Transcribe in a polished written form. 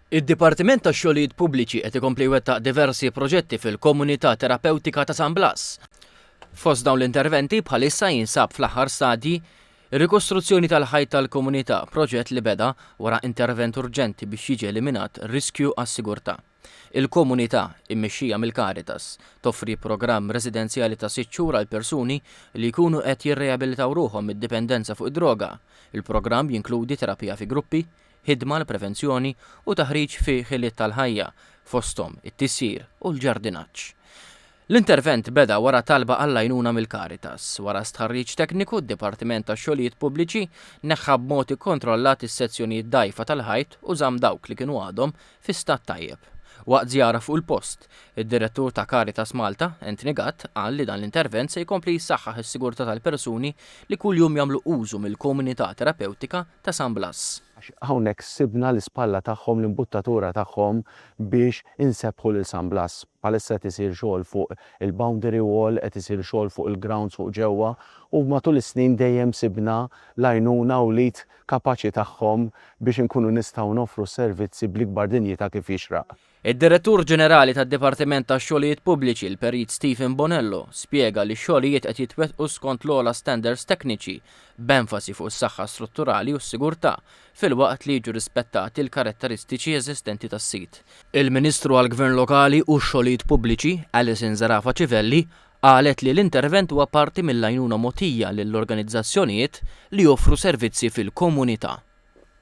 Id-Dipartiment tax-Xogħlijiet Pubbliċi qed ikompli jwettaq diversi proġetti fil-Komunità Terapewtika ta' San Blas. Fost dawn l-interventi bħalissa jinsab fl-aħħar stadji ir-rikostruzzjoni tal-ħajt tal-komunità, proġett li beda wara intervent urġenti biex jiġi eliminat riskju għas-sigurtà. Il-komunità, immexxija mill-Caritas, toffri programm residenzjali ta' sitt xhur għal persuni li jkunu qed jirreabilitaw ruħhom mid-dipendenza fuq id-droga. Il-programm jinkludi terapija fi gruppi, ħidma għall-prevenzjoni u taħriġ fi ħiliet tal-ħajja, fosthom it-tisjir u l-ġardinaġġ. L-intervent beda wara talba għall-għajnuna mill-Caritas. Wara stħarriġ tekniku, d-Dipartiment tax-Xogħlijiet Pubbliċi neħħa b'mod ikkontrollat is-sezzjonijiet dgħajfa tal-ħajt u żamm dawk li kienu għadhom fi stat tajjeb. Waqt żjara fuq il-post, id-Direttur ta' Caritas Malta, Anthony Gatt, qal li dan l-intervent se jkompli jsaħħaħ is-sigurtà tal-persuni li kuljum jagħmlu użu mill-komunità terapewtika ta' San Blas. Għax hawnhekk sibna l-ispalla tagħhom, l-imbuttatura tagħhom biex insebbħu lil San Blas. Bħalissa qed isir xogħol fuq il-boundary wall, qed isir xogħol fuq il-grounds fuq ġewwa u matul is-snin dejjem sibna l-għajnuna u l-id kapaċi tagħhom biex inkunu nistgħu noffru s-servizzi bl-ikbar dinjità kif jixraq. Id-Direttur Ġenerali tad-Dipartiment tax-Xogħlijiet Pubbliċi, il-Perit Stephen Bonello, spjega li x-xogħlijiet qed jitwettqu skont l-ogħla standards tekniċi, b'enfasi fuq is-saħħa strutturali u s-sigurtà, filwaqt li jiġu rispettati l-karatteristiċi eżistenti tas-sit. Il-Ministru għall-Gvern Lokali u x-Xogħlijiet Pubbliċi, Alison Zerafa Civelli, qalet li l-intervent huwa parti mill-għajnuna mogħtija lill-organizzazzjonijiet li joffru servizzi fil-komunità.